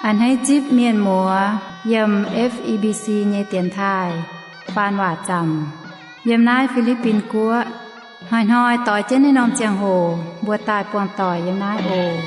A'hneiv zipv mienh muoz yiem F E B C nyei dienx taaih faan waac zaamc yiem naaiv Fi^li^bin Guoqv. Hnoi-hnoi doix jienv naaiv norm ziangh hoc mbuo daaih buangh doic yiem naaiv oc.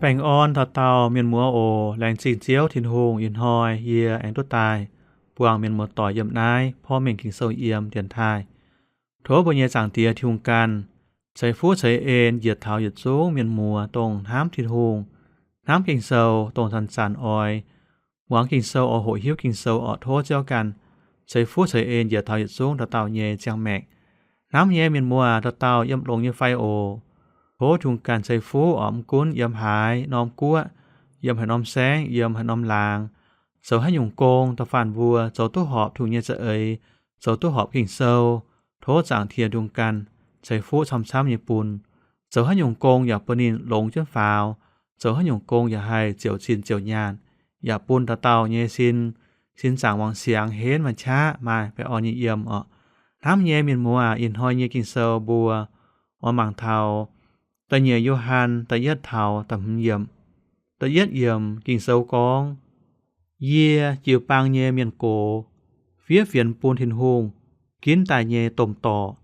Baengh orn dauh dauh mienh muoz oc. Laengz zingh Ziouv Tin-Hungh, ih hnoi yie aengx duqv daaih buangh mienh muoz doic yiem naaiv porv mengh Ging-Sou yiem dienx taaih. Tov mbuo nyei Zaangc Diex Tin-Hungh ganh ceix fuqv ceix en njiec taux yietc zungv mienh muoz dongh hnamv Tin-Hungh, hnamv Ging-Sou, dongh zanc-zanc oix muangx Ging-Sou, oix hoqc hiuv Ging-Sou orqc. Tov Ziouv ganh ceix fuqv ceix en njiec taux yietc zungv dauh dauh nyei ziangh maengc. Hnamv nyei mienh muoz dauh dauh yiem longx nyei fai oc? Tov Tin-Hungh ganh ceix fuqv orqc. Mv gunv yiem haaix norm guoqv, yiem haaix norm saengv, yiem haaix norm laangz, zoux haaix nyungc gong, da'faanh mbuo zoux duqv horpc Tin-Hungh nyei za'eix, zoux duqv horpc Ging-Sou, tov Zaangc Diex Tin-Hungh ganh ceix fuqv camv-camv nyei bun. Zoux haaix nyungc gong yaac bun ninh longx jienv faaux. Zoux haaix nyungc gong yaac haih ziouc cin ziouc nyaanh, yaac bun dauh dauh nyei sin, sin zaangc wangc siangx henv maaih qaqv, maaih baengh orn nyei yiem orqc. Hnamv nyei mienh muoz aac, ih hnoi nyei Ging-Sou mbuo oix mangc taux da'nyeic Yo^han da'yietv taux da'hmz yiemc. Da'yietv yiemc Ging-Sou gorngv, Yie, jiu-baang nyei mienh gox, fiev fienx bun Tin-Hungh ginv daaih nyei domh dorc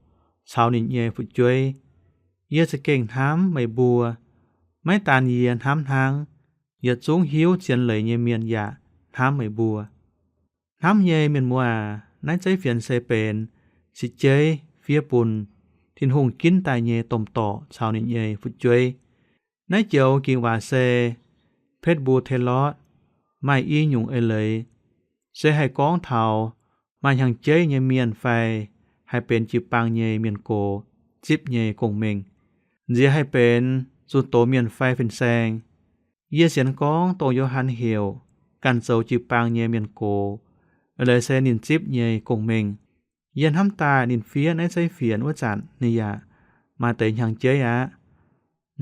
caux ninh nyei fu'jueiv. Yie za'gengh hnamv meih mbuo. Maiv daan yie hnamv hnangv, yietc zungv hiuv zien leiz nyei mienh yaac hnamv meih mbuo. Hnamv nyei mienh muoz aac, naaiv zeiv fienx se benx sieqv jeiv fiev bun Tin-Hungh ginv daaih nyei domh dorc caux ninh nyei fu'jueiv. Naaiv joux ging-waac se Presbyteros, maaih i nyungc eix leiz, se haih gorngv taux maaih hnyangx-jeiv nyei mienh fai haih benx jiu-baang nyei mienh gox zipv nyei gong-mengh, nziex haih benx zunh doz mienh fai fin-saeng. Yie sienx gorngv dongh Yo^han heuc ganh zoux jiu-baang nyei mienh gox, eix leiz se ninh zipv nyei gong-mengh. Yie hnamv daaih ninh fiev naaiv zeiv fienx wuov zanc ninh yaac maaih deix hnyangx-jeiv aqv.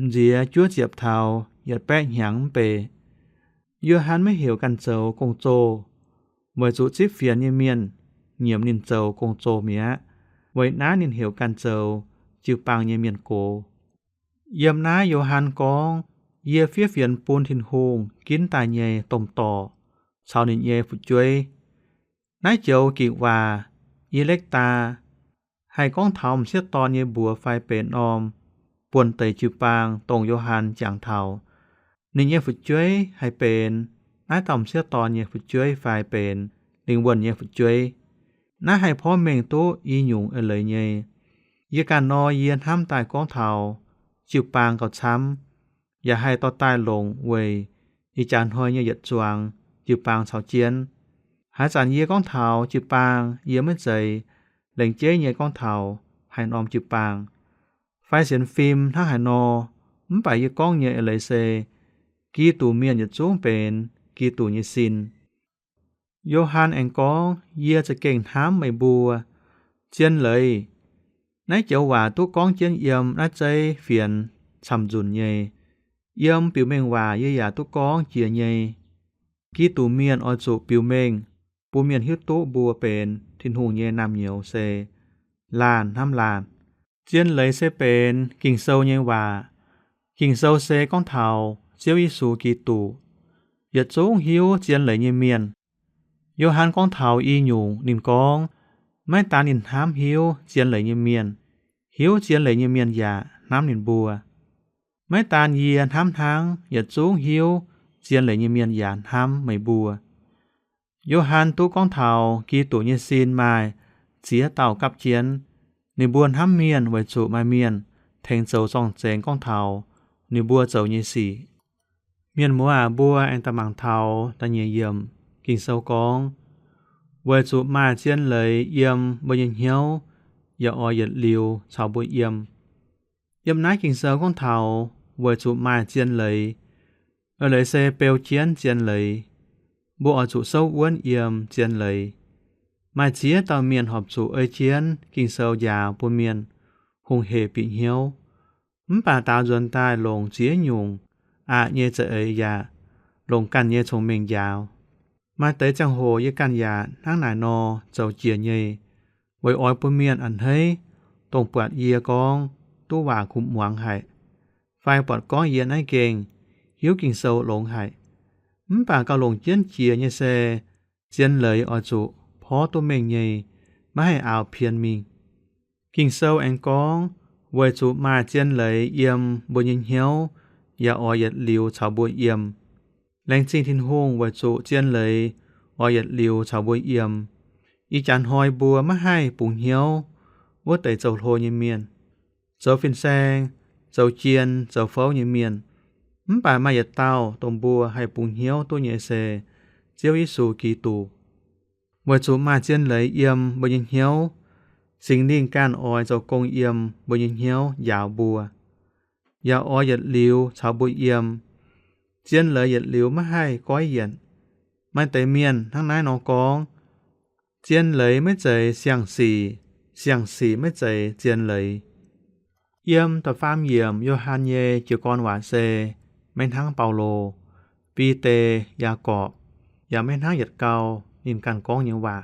Nziex juov ziepc taux yietc baeqv hnyangx mv bei. Yo^han maiv heuc ganh zoux gong-zoh, weic zuqc zipv fienx nyei mienh nyiemc ninh zoux gong-zoh mi'aqv. Weic naaiv ninh heuc ganh zoux jiu-baang nyei mienh gox. Yiem naaiv Yo^han gorngv, yie fiev fienx bun Tin-Hungh ginv daaih nyei domh dorc caux ninh nyei fu'jueiv. Naaiv joux ging-waac, Elektaa, haih gorngv taux m'sieqv dorn nyei mbuox fai benx norm buonv-deic jiu-baang dongh Yo^han jangx taux. Ninh nyei fu'jueiv haih benx naaiv dauh m'sieqv dorn nyei fu'jueiv fai benx lingh wuonh nyei fu'jueiv. Naaiv haih porv mengh duqv i nyungc eix leiz nyei. Yie ganh nor yie hnamv daaih gorngv taux jiu-baang gauh camv, yaac haih dorh daaih longc weic ih jaax hnoi nyei yietc zuangx jiu-baang caux jienv. Haaix zanc yie gorngv taux jiu-baang, yie maiv zeiz lengc jeiv nyei gorngv taux haaix norm jiu-baang fai sienx fim hnangv haaix nor. Mv baac yie gorngv nyei eix leiz se Giduc mienh yietc zungv benx Giduc nyei sin. Yo^han aengx gorngv, yie za'gengh hnamv meih mbuo. Zien leiz, naaiv joux waac duqv gorngv jienv yiem naaiv zeiv fienx camv-nzunc nyei. Yiem biux mengh waac yie yaac duqv gorngv jiex nyei. Giduc mienh oix zuqc biux mengh bun mienh hiuv duqv mbuo benx Tin-Hungh nyei naamh nyouz se laanh hnamv laanh. Zien leiz se benx Ging-Sou nyei waac. Ging-Sou se gorngv taux Ziouv Yesu Giduc. Yietc zungv hiuv zien leiz nyei mienh, Yo^han gorngv taux i nyungc ninh gorngv, maiv daan ninh hnamv hiuv zien leiz nyei mienh, hiuv zien leiz nyei mienh yaac hnamv ninh mbuo. Maiv daan yie hnamv hnangv, yietc zungv hiuv zien leiz nyei mienh yaac hnamv meih mbuo. Yo^han duqv gorngv taux Giduc nyei sin maaih ziex dauh gapv jienv. Ninh mbuo hnamv mienh weic zuqc maaih mienh tengx zoux zorng-zengx gorngv taux ninh mbuo zoux nyei sic. Mienh muoz aac, mbuo aengx daaih mangc taux da'nyeic yiemc Ging-Sou gorngv, weic zuqc maaih zien leiz yiem mbuo nyei hnyouv, yaac oix yietc liuz caux mbuo yiem. Yiem naaiv Ging-Sou gorngv taux weic zuqc maaih zien leiz. Eix leiz se beu jienv zien leiz. Mbuo oix zuqc souv wuonv yiem zien leiz. Maaih ziex dauh mienh horpc zuqc ei jienv Ging-Sou njaaux bun mienh hungh hec bieqc hnyouv. Mv baac daaux nzuonx daaih longc ziex nyungc aqc nyei za'eix yaac longc ganh nyei cong-mengh njaaux. Maaih deix ziangh hoc yie ganh yaac hnangv naaic nor zoux jiex nyei, weic oix bun mienh a'hneiv, dongh buatc yie gorngv duqv waac kuv muangx haic, fai buatc gorngv yie naaiv gengh hiuv Ging-Sou longx haic. Mv baac gauh longc jienv jiex nyei se, zien leiz oix zuqc porv duqv mengh nyei, maiv haih aaux pien mingh. Ging-Sou aengx gorngv, weic zuqc maaih zien leiz yiem mbuo nyei hnyouv, yaac oix yietc liuz caux mbuo yiem. Laengz zingh Tin-Hungh weic zuqc zien leiz oix yietc liuz caux mbuo yiem. Ih jaax hnoi mbuo maiv haih bungx hnyouv wuov deix zoux hlo nyei mienh, zoux fin-saeng, zoux jien, zoux fouv nyei mienh. Mv baac maaih yietc dauh dongh mbuo haih bungx hnyouv duqv nyei se Ziouv Yesu Giduc. Weic zuqc maaih zien leiz yiem mbuo nyei hnyouv, Singx Lingh ganh oix zoux gong yiem mbuo nyei hnyouv njaaux mbuo, yaac oix yietc liuz caux mbuo yiem. Zien leiz yietc liuz maiv haih goiv yienc. Maaih deix mienh hnangv naaiv nor gorngv, zien leiz maiv zeiz siang-sic, siang-sic maiv zeiz zien leiz. Yiem da'faam yiemc Yo^han nyei jiu gorn waac se maiv hnangv Baulo, Bide, Yaagorpc, yaac maiv hnangv yietc gau ninh ganh gorngv nyei waac.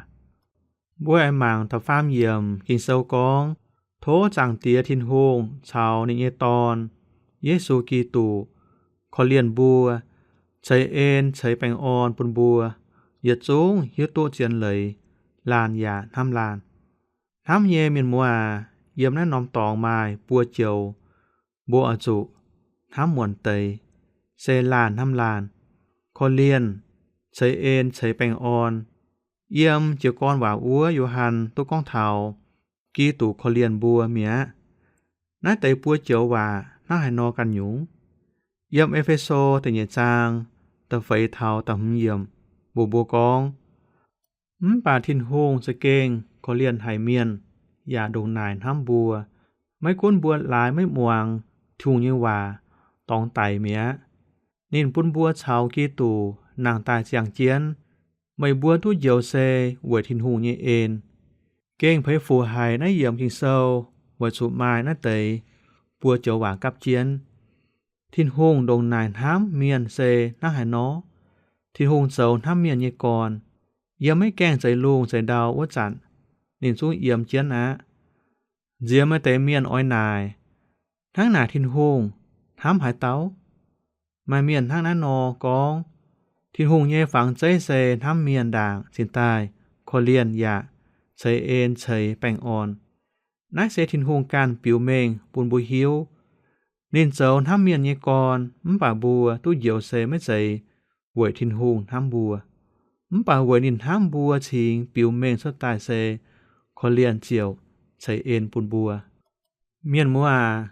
Mbuo aengx mangc da'faam yiemc Ging-Sou gorngv, tov Zaangc Diex Tin-Hungh caux ninh nyei Dorn, Yesu Giduc, korv-lienh mbuo, ceix en ceix baengh orn bun mbuo yietc zungv hiuv duqv zien leiz, laanh yaac hnamv laanh. Hnamv nyei mienh muoz aac, yiem naaiv norm dorngx maaih buo joux mbuo oix zuqc hnamv muonc deix, se laanh hnamv laanh, korv-lienh, ceix en ceix baengh orn. Yiem jiez gorn waac wuov Yo^han duqv gorngv taux Giduc korv-lienh mbuo mi'aqv. Naaiv deix buo joux waac hnangv haaix nor ganh nyungc? Yiem E^fe^so da'nyeic zaang da'feix taux da'hmz yiemc mbuox mbuo gorngv, mv baac Tin-Hungh za'gengh korv-lienh haic mienh yaac ndongc naaic hnamv mbuo, maiv gunv mbuo laaix maiv muangx Tin-Hungh nyei waac dorngx daic mi'aqv. Ninh bun mbuo caux Giduc nangh daaih ziangh jienv. Meih mbuo duqv njoux se weic Tin-Hungh nyei en. Gengh peix fuc haic naaiv yiemc Ging-Sou weic zuqc maaih naaiv deix buo joux waac gapv jienv. Tin-Hungh ndongc naaic hnamv mienh se hnangv haaix nor? Tin-Hungh zoux hnamv mienh nyei gorn. Yiem maiv gaengh zeix lungh zeix ndau wuov zanc, ninh zungv yiem jienv aqv. Nziex maaih deix mienh oix naaic, hnangv naaic Tin-Hungh hnamv haaix dauh? Maaih mienh hnangv naaiv nor gorngv, Tin-Hungh nyei fangx zeiv se hnamv mienh ndaangc cingx daaih korv-lienh yaac ceix en ceix baengh orn. Naaiv se Tin-Hungh ganh biux mengh bun mbuo hiuv. Ninh zoux hnamv mienh nyei gorn, mv baac mbuo duqv njoux se maiv zeiz weic Tin-Hungh hnamv mbuo, mv baac weic ninh hnamv mbuo cingx biux mengh cuotv daaih se korv-lienh ziouc ceix en bun mbuo. Mienh muoz aac,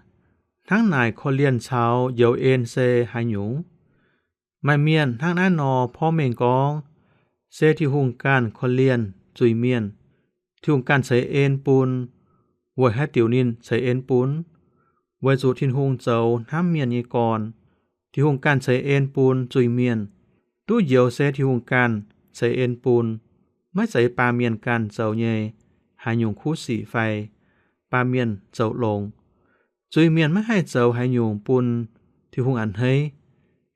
hnangv naaic korv-lienh caux njoux en se haaix nyungc? Maaih mienh hnangv naaiv nor porv mengh gorngv, se Tin-Hungh ganh korv-lienh zuiz-mienh. Tin-Hungh ganh ceix en bun. Weic haaix diuc ninh ceix en bun? Weic zuqc Tin-Hungh zoux hnamv mienh nyei gorn. Tin-Hungh ganh ceix en bun zuiz-mienh. Duqv njoux se Tin-Hungh ganh ceix en bun, maiv zeiz baamh mienh ganh zoux nyei haaix nyungc kuv sic fai baamh mienh zoux longx. Zuiz-mienh maiv haih zoux haaix nyungc bun Tin-Hungh a'hneiv.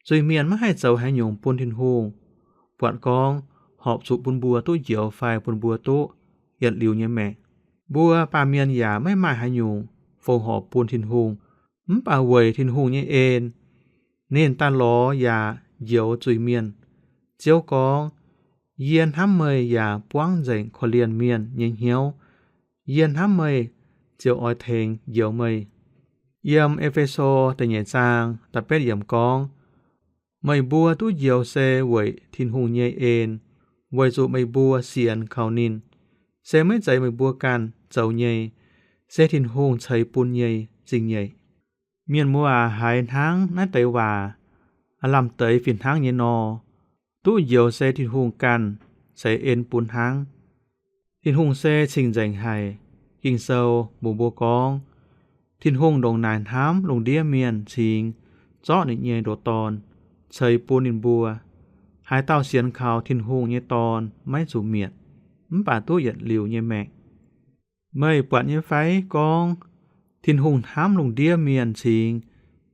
Zuiz-mienh maiv haih zoux haaix nyungc bun Tin-Hungh buatc gorngv horpc zuqc bun mbuo duqv njoux fai bun mbuo duqv yietc liuz nyei maengc. Mbuo baamh mienh yaac maiv maaih haaix nyungc fongc horc bun Tin-Hungh, mv baac weic Tin-Hungh nyei en, ninh daaih lorz yaac njoux zuiz-mienh. Ziouv gorngv, yie hnamv meih yaac buangv nzengc korv-lienh mienh nyei hnyouv. Yie hnamv meih ziouc oix tengx njoux meih. Yiem E^fe^so da'nyeic zaang da'betv yiemc gorngv, meih mbuo duqv njoux se weic Tin-Hungh nyei en, weic zuqc meih mbuo sienx kaux ninh. Se maiv zeiz meih mbuo ganh zoux nyei, se Tin-Hungh ceix bun nyei zingh nyeic. Mienh muoz aac, haiz hnangv naaiv deix waac aav lamh deix fih hnangv nyei nor. Duqv njoux se Tin-Hungh ganh ceix en bun hnangv. Tin-Hungh se cing-nzengc haic. Ging-Sou mbuox mbuo gorngv, Tin-Hungh ndongc naaic hnamv lungh ndiev mienh cingx zorqv ninh nyei ndoqc Dorn ceix bun ninh mbuo. Haaix dauh sienx kaux Tin-Hungh nyei Dorn maiv zuqc mietc, mv baac duqv yietc liuz nyei maengc. Meih buatc nyei fai gorngv Tin-Hungh hnamv lungh ndiev mienh cingx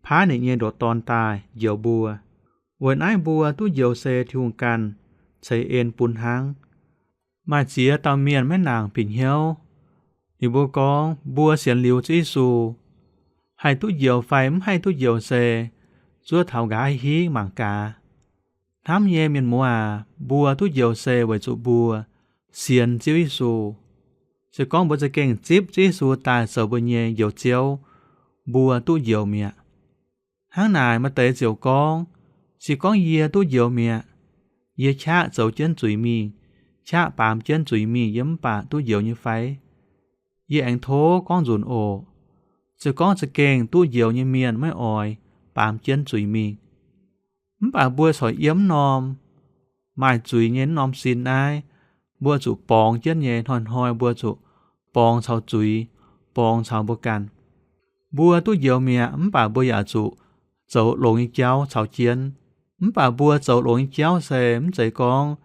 paaiv ninh nyei ndoqc Dorn daaih njoux mbuo? Weic naaiv mbuo duqv njoux se Tin-Hungh ganh ceix en bun hnangv. Maaih ziex dauh mienh maiv nangc bieqc hnyouv. Ninh mbuo gorngv, mbuo sienx liuz Ziouv Yesu, haih duqv njoux fai mv haih duqv njoux se zuov taux nqa'haav hingv mangc gaax. Hnamv nyei mienh muoz aac, mbuo duqv njoux se weic zuqc mbuo sienx Ziouv Yesu. Se gorngv mbuo za'gengh zipv Ziouv Yesu daaih zoux mbuo nyei Njoux Ziouv, mbuo duqv njoux mi'aqv. Hnangv naaic maaih deix ziouc gorngv, se gorngv yie duqv njoux mi'aqv, yie qaqv zoux jienv zuiz mingh, qaqv baamz jienv zuiz mingh, yie mv baac duqv njoux nyei fai? Yie aengx tov gorngv nzunc oc. Se gorngv za'gengh duqv njoux nyei mienh maiv oix baamz jienv zuiz mingh. Mv baac mbuo corc yiem mv norm maaih zuiz nyei mv norm sin naaiv, mbuo zuqc borngz jienv nyei. Hnoi-hnoi mbuo zuqc borngz caux zuiz, borngz caux mbuo ganh. Mbuo duqv njoux mi'aqv, mv baac mbuo yaac zuqc zoux longx nyei jauv caux jienv. Mv baac mbuo zoux longx nyei jauv se mv zeiz gorngv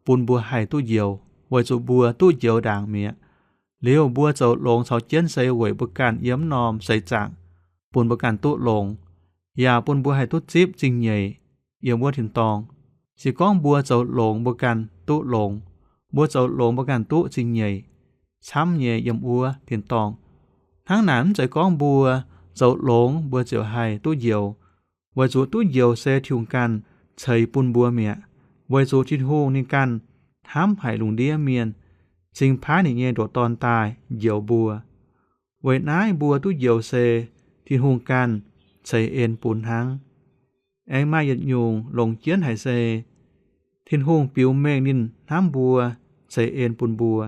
bun mbuo haih duqv njoux, weic zuqc mbuo duqv njoux ndaangc mi'aqv. Liuz mbuo zoux longx caux jienv se weic mbuo ganh yiem mv norm seix zaangc, bun mbuo ganh duqv longx, yaac bun mbuo haih duqv zipv zingh nyeic yiem wuov tin-dorngh. Se gorngv mbuo zoux longx mbuo ganh duqv longx, mbuo zoux longx mbuo ganh duqv zingh nyeic camv nyei yiem wuov tin-dorngh. Hnangv naaic mv zeiz gorngv mbuo zoux longx mbuo ziouc haih duqv njoux, weic zuqc duqv njoux se Tin-Hungh ganh ceix bun mbuo mi'aqv. Weic zuqc Tin-Hungh ninh ganh hnamv haic lungh ndiev mienh, cingx paaiv ninh nyei ndoqc Dorn daaih njoux mbuo. Weic naaiv mbuo duqv njoux se Tin-Hungh ganh ceix en bun hnangv. Aengx maaih yietc nyungc longx jienv haic se Tin-Hungh biux mengh ninh hnamv mbuo ceix en bun mbuo.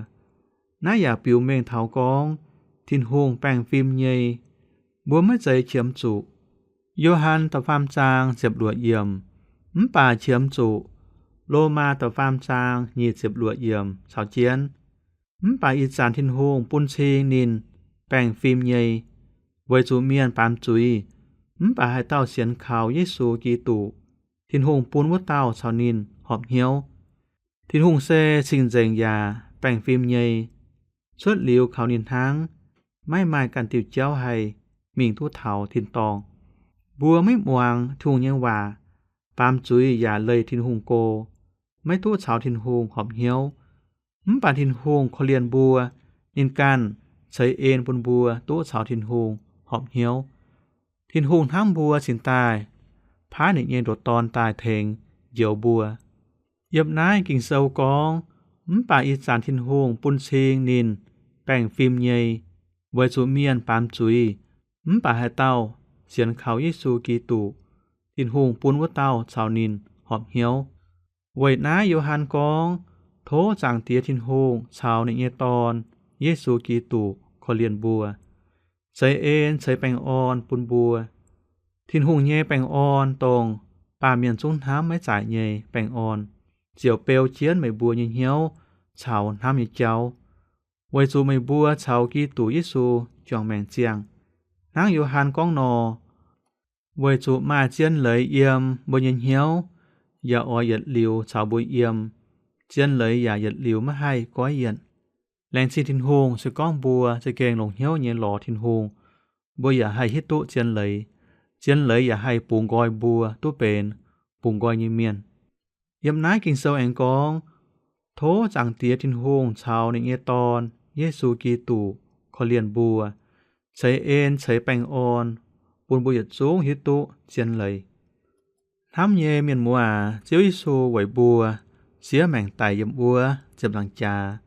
Naaiv yaac biux mengh taux gorngv Tin-Hungh baengh fim nyei, mbuo maiv zeiz qiemx zuqc. Yo^han da'faam zaang ziepc luoqc yiemc, mv baac qiemx zuqc Lomaa da'faam zaang nyic ziepc luoqc yiemc caux jienv, mv baac ih zanc Tin-Hungh bun cing ninh baengh fim nyei, weic zuqc mienh baamz zuiz, mv baac haaix dauh sienx kaux Yesu Giduc, Tin-Hungh bun wuov dauh caux ninh horpc hnyouv. Tin-Hungh se cing-nzengc yaac baengh fim nyei. Cuotv liuz kaux ninh hnangv, maiv maaih ganh diuh jauv haih mingh duqv taux tin-dorngh. Mbuo maiv muangx Tin-Hungh nyei waac, baamz zuiz yaac leih Tin-Hungh go, maiv duqv caux Tin-Hungh horpc hnyouv. Mv baac Tin-Hungh korv-lienh mbuo, ninh ganh ceix en bun mbuo duqv caux Tin-Hungh horpc hnyouv. Tin-Hungh hnamv mbuo cingx daaih paaiv ninh nyei ndoqc Dorn daaih tengx njoux mbuo. Yiem naaiv Ging-Sou gorngv, mv baac ih zanc Tin-Hungh bun cing ninh baengh fim nyei, weic zuqc mienh baamz zuiz, mv baac haaix dauh sienx kaux Yesu Giduc, Tin-Hungh bun wuov dauh caux ninh horpc hnyouv. Weic naaiv Yo^han gorngv, tov Zaangc Diex Tin-Hungh caux ninh nyei Dorn, Yesu Giduc, korv-lienh mbuo, ceix en ceix baengh orn bun mbuo. Tin-Hungh nyei baengh orn, dongh baamh mienh zungv hnamv maiv zaaic nyei baengh orn, ziouc beu jienv meih mbuo nyei hnyouv caux hnamv nyei jauv, weic zuqc meih mbuo caux Giduc Yesu juangc maengc ziangh. Hnangv Yo^han gorngv nor, weic zuqc maaih zien leiz yiem mbuo nyei hnyouv, yaac oix yietc liuz caux mbuo yiem. Zien leiz yaac yietc liuz maiv haih goiv yienc. Laengz zingh Tin-Hungh, se gorngv mbuo za'gengh longc hnyouv nyei lorz Tin-Hungh, mbuo yaac haih hiuv duqv zien leiz. Zien leiz yaac haih bungx nqoi mbuo duqv benx bungx nqoi nyei mienh. Yiem naaiv Ging-Sou aengx gorngv, tov Zaangc Diex Tin-Hungh caux ninh nyei Dorn, Yesu Giduc, korv-lienh mbuo, ceix en ceix baengh orn, bun mbuo yietc zungv hiuv duqv zien leiz. Hnamv nyei mienh muoz aac, Ziouv Yesu weic mbuo siev maengc daic yiem wuov ziepc nzaangc jaax,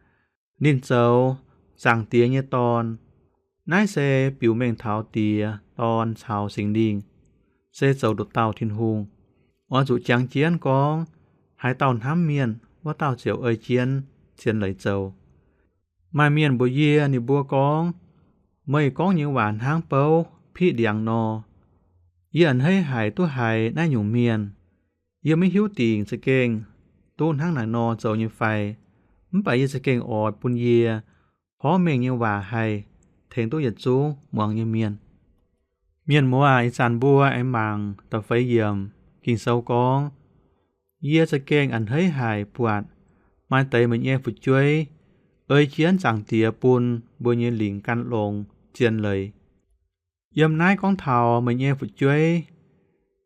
ninh zoux Zaangc Diex nyei Dorn. Naaiv se biux mengh taux Diex, Dorn caux Singx Lingh, se zoux nduqc dauh Tin-Hungh. Oix zuqc jangx jienv gorngv, haaix dauh hnamv mienh, wuov dauh ziouc ei jienv zien leiz zoux. Maaih mienh mbuox yie, ninh mbuo gorngv, meih gorngv nyei waac hnangv bouv piqv ndiangx nor. Yie a'hneiv haic duqv haiz naaiv nyungc mienh. Yie maiv hiuv dingc za'gengh duqv hnangv naaic nor zoux nyei fai, mv baac yie za'gengh oix bun yie porv mengh nyei waac haih tengx duqv yietc zungv muangx nyei mienh. Mienh muoz aac, ih zanc mbuo aengx mangc da'feix yiemc Ging-Sou gorngv, yie za'gengh a'hneiv haic buatc maaih deix meih nyei fu'jueiv ei jienv Zaangc Diex bun mbuo nyei lingc gan longx zien leiz. Yiem naaiv gorngv taux meih nyei fu'jueiv,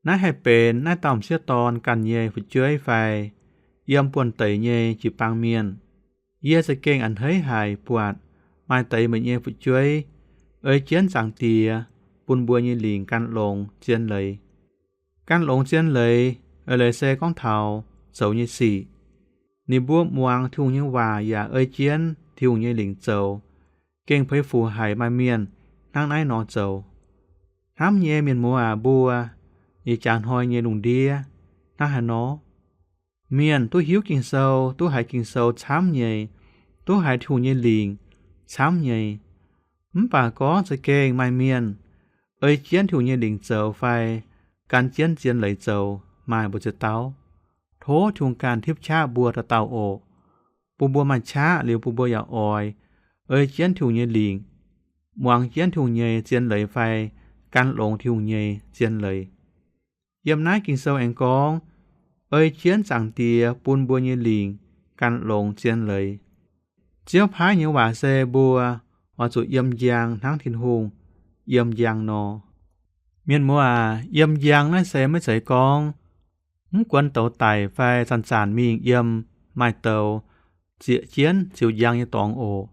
naaiv haih benx naaiv dauh m'sieqv dorn ganh nyei fu'jueiv fai yiem buonv-deic nyei jiu-baang mienh. Yie za'gengh a'hneiv haic buatc maaih deix meih nyei fu'jueiv ei jienv Zaangc Diex bun mbuo nyei lingc gan longx zien leiz. Gan longx zien leiz, eix leiz se gorngv taux zoux nyei sic. Ninh mbuo muangx Tin-Hungh nyei waac yaac ei jienv Tin-Hungh nyei lingc zoux, gengh peix fuc haic maaih mienh hnangv naaiv nor zoux. Hnamv nyei mienh muoz aac, mbuo ih jaax hnoi nyei lungh ndiev hnangv haaix nor? Mienh duqv hiuv Ging-Sou, duqv haiz Ging-Sou camv nyei, duqv haiz Tin-Hungh nyei lingc camv nyei, mv baac gorngv za'gengh maaih mienh ei jienv Tin-Hungh nyei lingc zoux fai gan jienv zien leiz zoux maaih mbu'ziex dauh. Tov Tin-Hungh ganh tipv qaqv mbuo dauh dauh oc. Bun mbuo maaih qaqv liuz bun mbuo yaac oix ei jienv Tin-Hungh nyei lingc, muangx jienv Tin-Hungh nyei zien leiz fai gan longx Tin-Hungh nyei zien leiz. Yiem naaiv Ging-Sou aengx gorngv, ei jienv Zaangc Diex bun mbuo nyei lingc gan longx zien leiz. Ziouv paaiv nyei waac se mbuo oix zuqc yiem njang hnangv Tin-Hungh yiem njang nor. Mienh muoz aac, yiem njang naaiv se maiv zeiz gorngv mv guon douz daic fai zanc-zanc mingh yiem maaih douz zieqc jienv ziux njang nyei dorngx oc.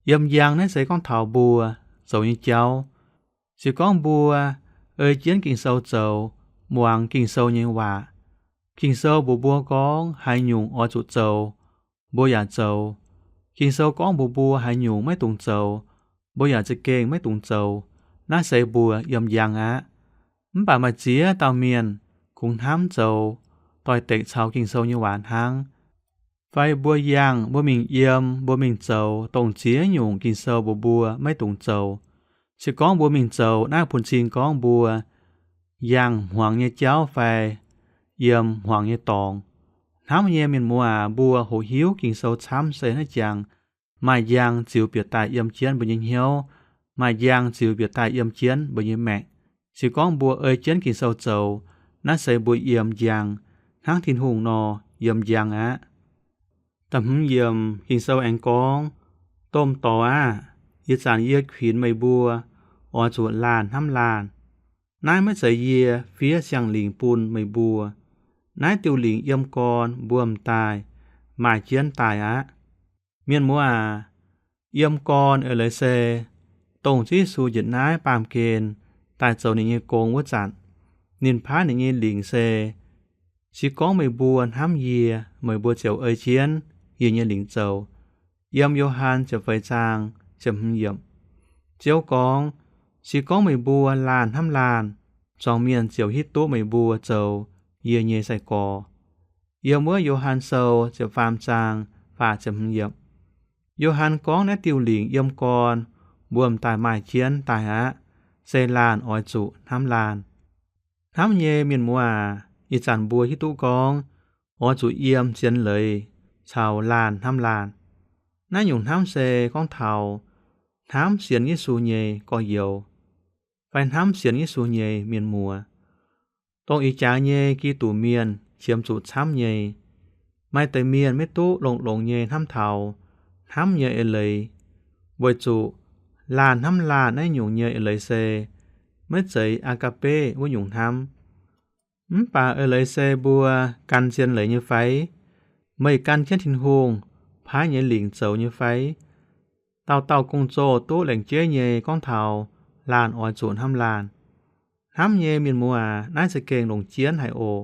Yiem njang naaiv se gorngv taux mbuo zoux nyei jauv. Se gorngv mbuo ei jienv Ging-Sou zoux, muangx Ging-Sou nyei waac, Ging-Sou mbuox mbuo gorngv haaix nyungc oix zuqc zoux, mbuo yaac zoux. Ging-Sou gorngv mbuox mbuo haaix nyungc maiv dungx zoux, mbuo yaac za'gengh maiv dungx zoux. Naaiv se mbuo yiem njang aqv. Mv baac maaih ziex dauh mienh kungx hnamv zoux doix-dekc caux Ging-Sou nyei waac hnangv. Fai mbuo yangh, mbuo mingh yiem, mbuo mingh zoux dongh ziex nyungc Ging-Sou mbuox mbuo maiv dungx zoux. Se gorngv mbuo mingh zoux, naaiv bun cing gorngv mbuo yangh hmuangx nyei jauv fai yiem hmuangx nyei dorngx. Hnamv nyei mienh muoz aac, mbuo hoqc hiuv Ging-Sou camv se naaiv jangx maaih njang ziux bieqc daaih yiem jienv mbuo nyei hnyouv, maaih njang ziux bieqc daaih yiem jienv mbuo nyei maengc. Se gorngv mbuo ei jienv Ging-Sou zoux, naaiv se mbuo yiem njang, hnangv Tin-Hungh nor yiem njang aqv. Da'hmz yiemc Ging-Sou aengx gorngv, Domh dorc aah! Ih zanc yie kuinx meih mbuo, oix zuqc laanh hnamv laanh. Naaiv maiv zeiz yie fiev siang-lingc bun meih mbuo. Naaiv diuh lingc yiem gorn mbuo m'daaih maaih jienv daaih aqv. Mienh muoz aac, yiem gorn eix leiz se dongh Ziouv Yesu njiec naaiv baamh gen daaih zoux ninh nyei gong wuov zanc, ninh paaiv ninh nyei lingc se, Se gorngv meih mbuo hnamv yie, meih mbuo ziouc ei jienv yie nyei lingc zoux. Yiem Yo^han ziepc feix zaang ziepc hmz yiemc, Ziouv gorngv, Se gorngv meih mbuo laanh hnamv laanh, zuangx mienh ziouc hiuv duqv meih mbuo zoux yie nyei sai-gorx. Yiem wuov Yo^han Sou ziepc faam zaang faah ziepc hmz yiemc, Yo^han gorngv naaiv diuh lingc yiem gorn mbuo m'daaih maaih jienv daaih aqv, se laanh oix zuqc hnamv laanh. Hnamv nyei mienh muoz aac, ih zanc mbuo hiuv duqv gorngv oix zuqc yiem zien leiz caux laanh hnamv laanh. Naaiv nyungc hnamv se gorngv taux hnamv sienx Yesu nyei gorx-youz, fai hnamv sienx Yesu nyei mienh muoz. Dongh ih jaax nyei Giduc mienh qiemx zuqc camv nyei. Maaih deix mienh maiv duqv longx-longx nyei hnamv taux hnamv nyei eix leiz, weic zuqc laanh hnamv laanh naaiv nyungc nyei eix leiz se maiv zeiz agape wuov nyungc hnamv. Mv baac eix leiz se mbuo gan zien leiz nyei fai? Meih gan jienv Tin-Hungh paaiv nyei lingc zoux nyei fai? Dauh dauh gong-zoh duqv laengz jeiv nyei gorngv taux laanh oix zuqc hnamv laanh. Hnamv nyei mienh muoz aac, naaiv za'gengh longc jienv haic oc.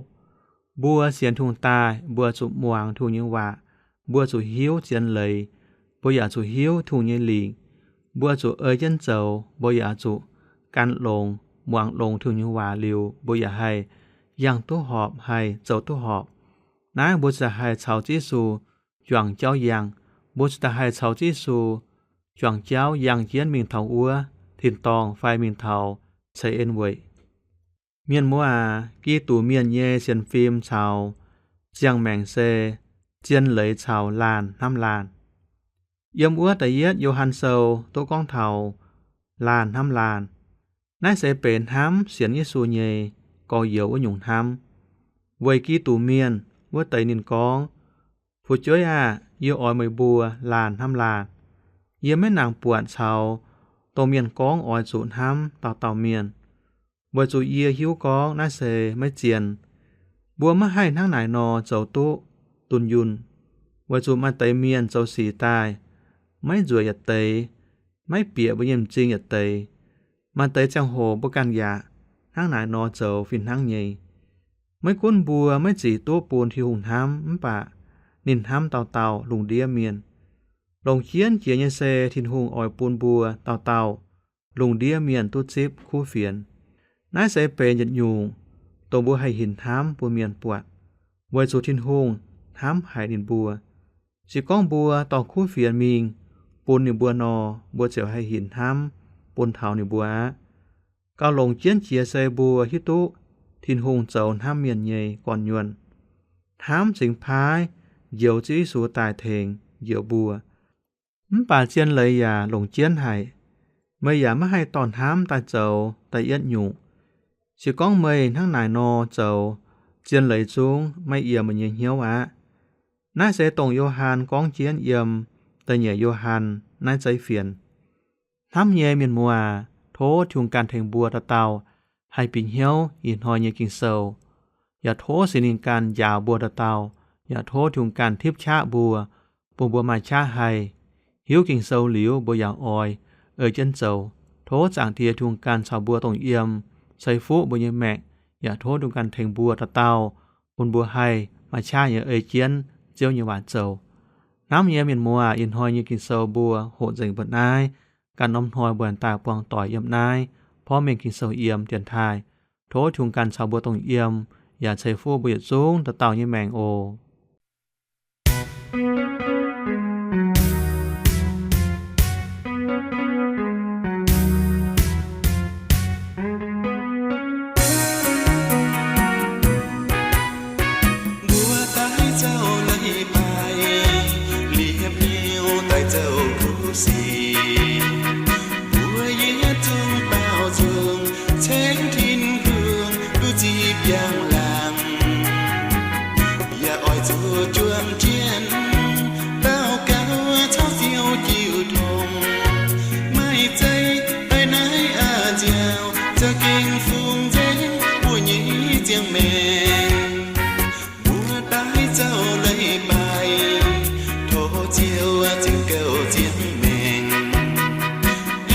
Mbuo sienx Tin-Hungh daaih, mbuo zuqc muangx Tin-Hungh nyei waac, mbuo zuqc hiuv zien leiz, mbuo yaac zuqc hiuv Tin-Hungh nyei lingc. Mbuo zuqc ei jienv zoux, mbuo yaac zuqc gan longx, muangx longx Tin-Hungh nyei waac liuz, mbuo yaac haih yangh duqv horpc, haih zoux duqv horpc. Naaiv mbuo ziouc haih caux Ziouv Yesu juangc jauv yangh. Mbuo ziouc haih caux Ziouv Yesu juangc jauv yangh jienv mingh taux wuov tin-dorngh fai mingh taux ceix en weic. Mienh muoz aac, Giduc mienh nyei sienx fim caux ziangh maengc se zien leiz caux laanh hnamv laanh. Yiem wuov da'yietv Yo^han Sou duqv gorngv taux laanh hnamv laanh. Naaiv se benx hnamv sienx Yesu nyei gorx-youz wuov nyungc hnamv. Weic Giduc mienh wuov deix ninh gorngv, Fu'jueiv aah! Yie oix meih mbuo laanh hnamv laanh. Yie maiv nangc buatc caux dongh mienh gorngv oix zuqc hnamv dauh dauh mienh, weic zuqc yie hiuv gorngv naaiv se maiv zien. Mbuo maiv haih hnangv naaic nor zoux duqv dunh yunh, weic zuqc maaih deix mienh zoux sic daaih maiv nzueic yietc deix, maiv bieqc mbuo nyei m'zing yietc deix. Maaih deix ziangh hoc mbuo ganh yaac hnangv naaic nor zoux fih hnangv nyei. Maiv gunv mbuo maiv zic duqv bun Tin-Hungh hnamv, mv baac ninh hnamv dauh dauh lungh ndiev mienh. Longc jienv jiex nyei se Tin-Hungh oix bun mbuo dauh dauh lungh ndiev mienh duqv zipv kuv fienx. Naaiv se benx yietc nyungc dongh mbuo haih hinc hnamv bun mienh buatc, weic zuqc Tin-Hungh hnamv haic ninh mbuo. Se gorngv mbuo dorh kuv fienx mingh bun ninh mbuo nor, mbuo ziouc haih hinc hnamv bun taux ninh mbuo aqv. Gauh longc jienv jiex se mbuo hiuv duqv Tin-Hungh zoux hnamv mienh nyei gorn-nyuonh, hnamv cingx paaiv njoux Ziouv Yesu daaih tengx njoux mbuo. Mv baac zien leiz yaac longc jienv haic. Meih yaac maiv haih dorh hnamv daaih zoux da'yietv nyungc. Se gorngv meih hnangv naaic nor zoux, zien leiz zungv maiv yiem meih nyei hnyouv aqv. Naaiv se dongh Yo^han gorngv jienv yiem da'nyeic Yo^han naaiv zeiv fienx. Hnamv nyei mienh muoz aac, tov Tin-Hungh ganh tengx mbuo dauh dauh haih bieqc hnyouv ih hnoi nyei Ging-Sou, yaac tov Singx Lingh ganh njaaux mbuo dauh dauh, yaac tov Tin-Hungh ganh tipv qaqv mbuo, bun mbuo maaih qaqv haih hiuv Ging-Sou liuz, mbuo yaac oix ei jienv zoux. Tov Zaangc Diex Tin-Hungh ganh caux mbuo dongh yiem, ceix fuqv mbuo nyei maengc, yaac tov Tin-Hungh ganh tengx mbuo dauh dauh, bun mbuo haih maaih qaqv nyei ei jienv Ziouv nyei waac zoux. Hnamv nyei mienh muoz aac, ih hnoi nyei Ging-Sou mbuo hoqc nzengc mbuo naaiv. Ganh norm hnoi mbuo daaih buangh doic yiem naaiv porv mengh Ging-Sou yiem dienx taaih. Tov Tin-Hungh ganh caux mbuo dongh yiem, yaac ceix fuqv mbuo yietc zungv dauh dauh nyei maengc oc. Mbuo daaih zouv leiz-baaix, liepc hnyouv daaih zouv kuv sic. Mbuo yietc zungv baaux nzung, ceng Tin-Hungh duqv zipv njang-laangc. Yaac oix zuqc juang jienv, daux gaux caux Ziouv jiu tong. Maiv zeic daaih naaiv a'nziaauc, za'gengh fungx nzengc mbuo nyei ziangh maengc. Mbuo daaih zouv leiz-baaix, tov Ziouv zengc gouv ziangh maengc.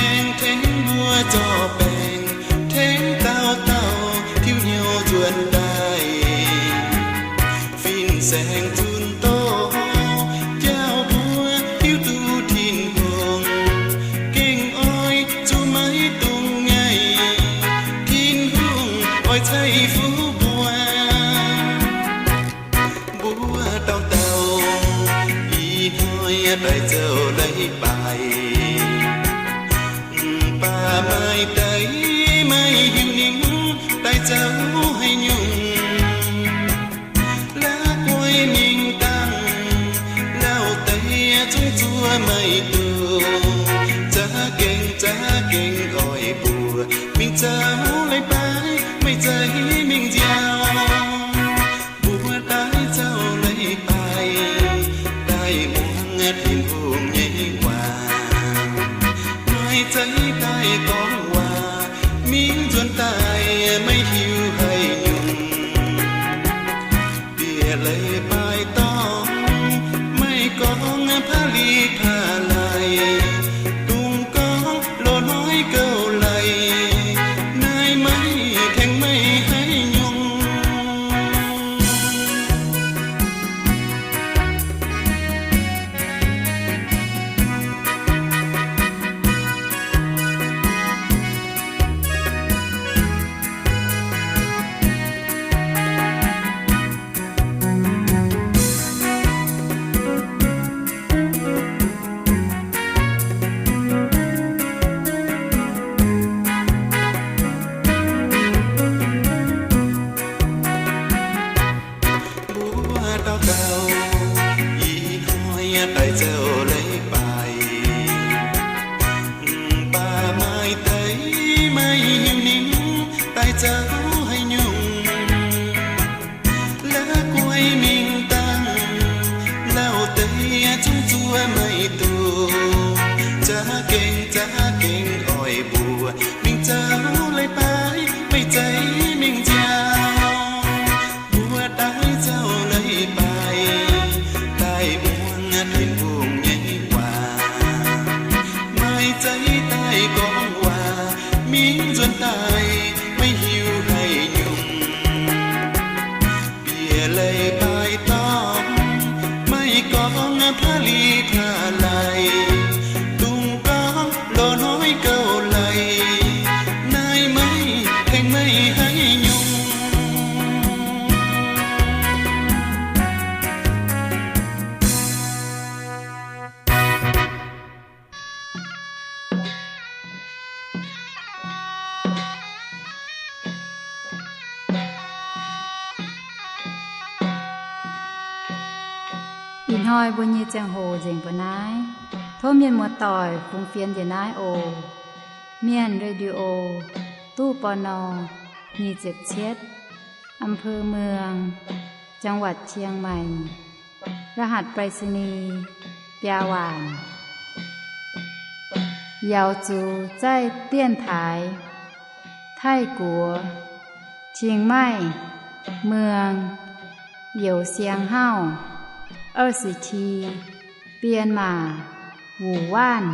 Aengx tengx mbuo zorqv baengc, tengx dauh dauh tiuv hnyouv nzuonx daaih. Fin-saeng zunc doqc, jauv mbuo hiuv duqv Tin-Hungh, gengh oix zuqc maiv dungx ngaih. Tin-Hungh oix ceix fuqv mbuo. Mbuo dauh dauh ih hnoi daaih zouv leiz-baaix, mv baac maaih deix maiv hiuv ninh daaih zouv haaix nyungc. La'guaih mingh dangh, lauh deix zungv zuov maiv duqv. Za'gengh, za'gengh oix mbuo mingh zouv leiz-baaix, maiv zeiz mingh nziaauc. Mbuo daaih zouv leiz-baaix, daaih muangx Tin-Hungh nyei waac. Maiv zeiz daaih gorngv waac, mingh nzuonx daaih maiv hiuv haaix nyungc. Bieqc leiz-baaix dorngx, maiv gorngv paav li paav laaix, dungx gorngv loz-hnoi gouv leiz, naaiv maiv tengx meih haaix nyungc. Mbuo dauh dauh ih hnoi daaih zouv leiz-baaix, mv baac maaih deix maiv hiuv ninh daaih zouv haaix nyungc. La'guaih mingh dangh, lauh deix zungv zuov maiv duqv. Za'gengh, za'gengh oix mbuo mingh zouv leiz-baaix, maiv zeiz mingh nziaauc. Mbuo daaih zouv leiz-baaix, daaih muangx Tin-Hungh nyei waac. Maiv zeiz daaih gorngv waac, mingh nzuonx daaih maiv hiuv haaix nyungc. Bieqc leiz-baaix dorngx, maiv gorngv paav li paav laaix, dungx gorngv loz-hnoi gouv leiz, naaiv maiv tengx meih haaix nyungc. Ih hnoi mbuo nyei ziangh hoc nzengc mbuo naaiv. Tov mienh muoz-doic fungx fienx njiec naaiv oc. Mienh Radio, ตู้ ปณ. nyic ziepc cietv, อำเภอเมือง จังหวัดเชียงใหม่ รหัสไปรษณีย์ biaa waanc. Yaux zuqc zaih dienx taaix Taiv-Guoqv, Chiang Mai, Muang, Youz Siang Hauv, 二十七, Myanmar, Wuhan.